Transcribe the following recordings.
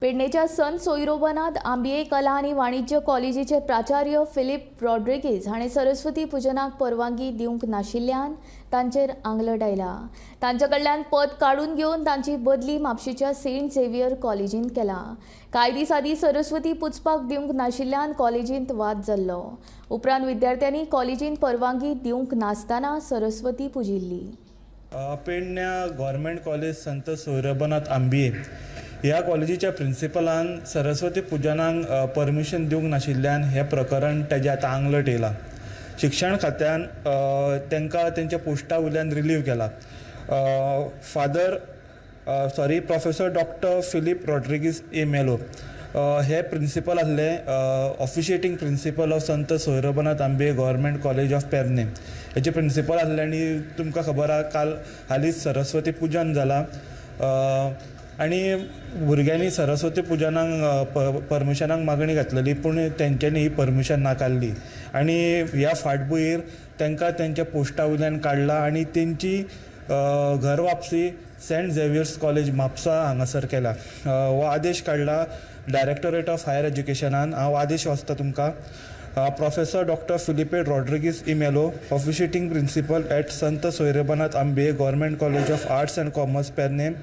पेडणेच्या संत सोयरोबनाथ आंबिये कला आनी वाणिज्य कॉलेजीचे प्राचार्य फिलीप रॉड्रिगीज हाणें सरस्वती पुजनाक परवानगी दिवंक नाशिल्ल्यान तांचेर आंगलट आयला. तांचे कडल्यान पद काडून घेवन तांची बदली म्हापशेंच्या सेंट झेवियर कॉलेजींत केला. कांय दीस आदीं सरस्वती पुजपाक दिवंक नाशिल्ल्यान कॉलेजींत वाद जाल्लो. उपरांत विद्यार्थ्यांनी कॉलेजींत परवानगी दिवंक नासतना सरस्वती पुजिल्ली. पेडण्या गव्हर्मेंट कॉलेज संत सोयरोबनाथ आंबिये ह्या कॉलेजीच्या प्रिंसिपलान सरस्वती पुजनाक परमिशन दिवंक नाशिल्ल्यान हें प्रकरण तेजें आतां आंगलट येयलां. शिक्षण खात्यान तांकां तेंच्या पोस्टा वयल्यान रिलीव केला. Father, sorry, Professor Doctor Philip Rodrigues A Melo हे प्रिंसिपल आसले, officiating principal of Sant Soyrobanath Ambiye Government College of Pernem हेचे प्रिंसिपल आसले. आनी तुमकां खबर आहा, काल हालींच सरस्वती पुजन जालां आनी भुरग्यांनी सरस्वती पुजनाक परमिशनाक मागणी घातलेली, पूण तेंच्यांनी ही परमिशन नाकारली आनी ह्या फाटभुंयेर तांकां तेंच्या पोस्टा वयल्यान काडला आनी तेंची घर वापसी सेंट झेवियर्स कॉलेज, म्हापसा हांगासर केला. हो आदेश काडला डायरेक्टोरेट ऑफ हायर एज्युकेशनान. हांव आदेश वाचता तुमकां. Professor Doctor Filipe Rodrigues E Melo, officiating principal at Sant Soyrobanath Ambiye Government College of Arts and Commerce, Pernem,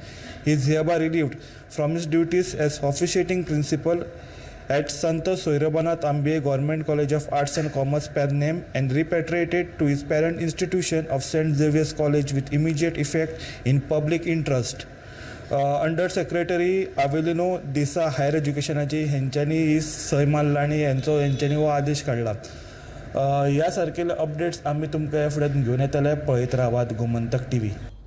is hereby relieved from his duties as officiating principal at Sant Soyrobanath Ambiye Government College of Arts and Commerce, Pernem, and repatriated to his parent institution of St. Xavier's College with immediate effect in public interest. Under secretary Avelino D'Sa, higher एज्युकेशनाची, हेंच्यांनी ही सय मारला आनी हेंच्यांनी हो आदेश काडला. ह्या सारकेले updates आमी तुमकां ह्या फुडें घेवन येतले. पळयत रावात गोमंतक टीव्ही.